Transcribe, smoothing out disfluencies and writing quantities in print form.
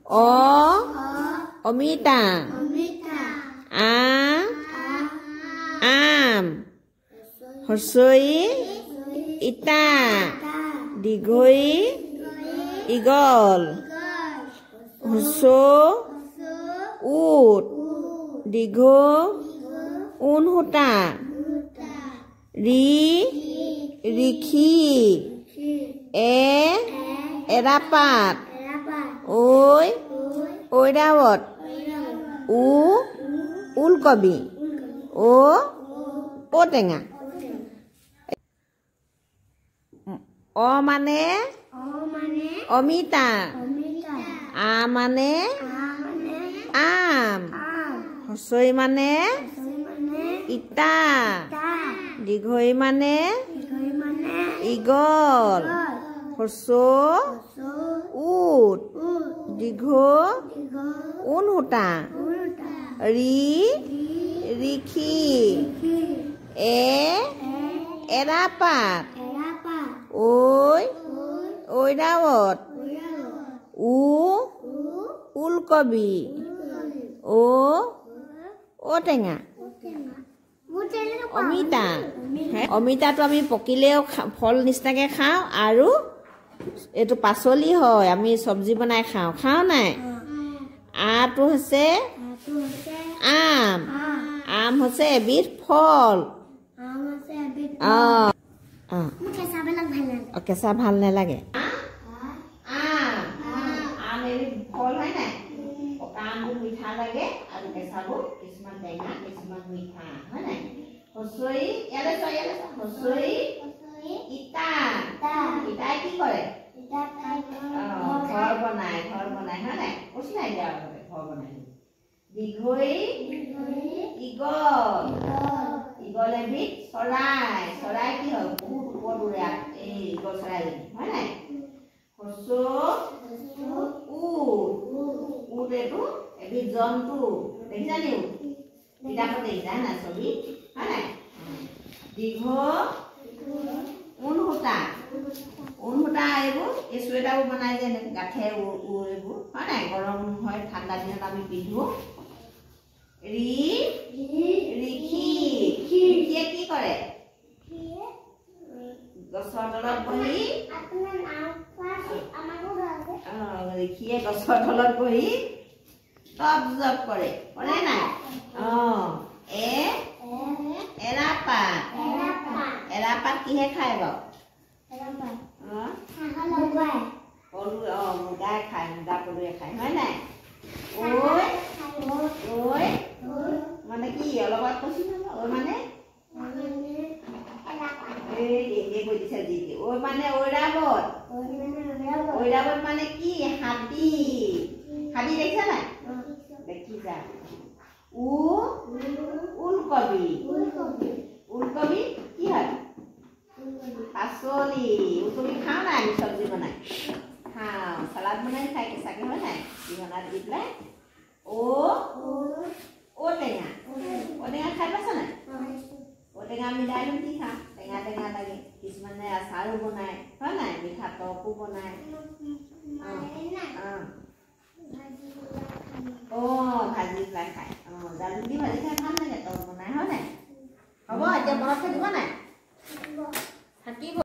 অ অমিতা, আ আম, হ্ৰস্বই ইটা, দীৰ্ঘই ঈগল, হ্ৰস্ব উট, দীৰ্ঘ ঊন সূতা, ঋ ঋষি, এ এৰাপাত, ঐ ঐৰাৱত, উ ওলকবি, অ ঔটেঙা। অ মানে অমিতা, আ মানে আম, হ্ৰস্বই মানে ইটা, দীৰ্ঘই মানে ঈগল, হ্ৰস্ব উট, দীৰ্ঘ ঊন সূতা, ঋ ঋষি, এ এৰাপাত, ঐ ঐৰাৱত, উ ওলকবি, অ ঔটেঙা। অমিতা, অমিতাটো আমি পকিলেও ফল নিচিনাকৈ খাওঁ আৰু এইটো পাচলি হয়, আমি চব্জি বনাই খাওঁ। খাওঁ নাই? আটো হৈছে আম, আম হৈছে এবিধ ফল। অঁ, কেঁচা ভাল নালাগে। আম এবিধ ফল হয় নাই? পকা আমবোৰ মিঠা লাগে আৰু কেঁচাবোৰ কিছুমান টেঙা, কিছুমান মিঠা, হয় নাই? হ্ৰস্বই, ইয়ালৈ চোৱা, ইয়ালৈ চোৱা, হ্ৰস্বই ইটা, ইটাই কি কৰে? ঘৰ বনায়, ঘৰ বনায়, হয় নাই? কৈছো নাই এতিয়া আগতে ঘৰ বনায়। দীৰ্ঘই ঈগল, ঈগল এবিধ চৰাই, চৰাই কি হয়? বহুত ওপৰত উৰে এই ঈগল চৰাইজনী, হয় নাই? হ্ৰস্ব উট, উট এইটো এবিধ জন্তু, দেখিছা নি? উট কিতাপত দেখিছা নাই ছবি, হয় নাই? দীৰ্ঘ ঊন সূতা, ঊন সূতা এইবোৰ এই চুৱেটাৰবোৰ বনাই যে গাঁঠে এইবোৰ, হয় নাই? গৰম হয়, ঠাণ্ডা দিনত আমি পিন্ধো। ঋ ঋষি, ঋষিয়ে কি কৰে? গছৰ তলত বহি, ঋষিয়ে গছৰ তলত বহি তপ জপ কৰে, কৰে নাই? অঁ। এ এৰাপাত, এৰাপাত কিহে খায় বাৰু? পলু, অঁ, মুগাই খায়, মুগা পলুৱে খায়, হয় নাই? ঐ ঐ মানে কি? অলপ আগত কৈছো নহয়, ঐ মানে এই এনেই কৈ দিছে যি ঐ মানে ঐৰাৱত, ঐৰাৱত মানে কি? হাতী, হাতী দেখিছা নাই? দেখিছা। উ ওলকবি, ওলকবি কি হয়? পাচলি। ওলকবি খাওঁ নাই আমি? চব্জি বনাই খাওঁ, চালাড বনাই খাই কেঁচাকে, হয় নাই? পিহনাত দি পেলাই। অ ঔটেঙা, ঔটেঙা খাই পাইছা নাই? ঔটেঙা আমি দাইলত দি খাওঁ, টেঙা টেঙা লাগে। কিছুমানে আচাৰো বনায়, হয় নাই? মিঠা টকো বনায়। অঁ, ভাজি পেলাই খায়। অঁ, জালুক দি ভাজি খাই ভাল লাগে, টক বনাই, হয় নাই? হ'ব, এতিয়া মনত থাকিব নাই?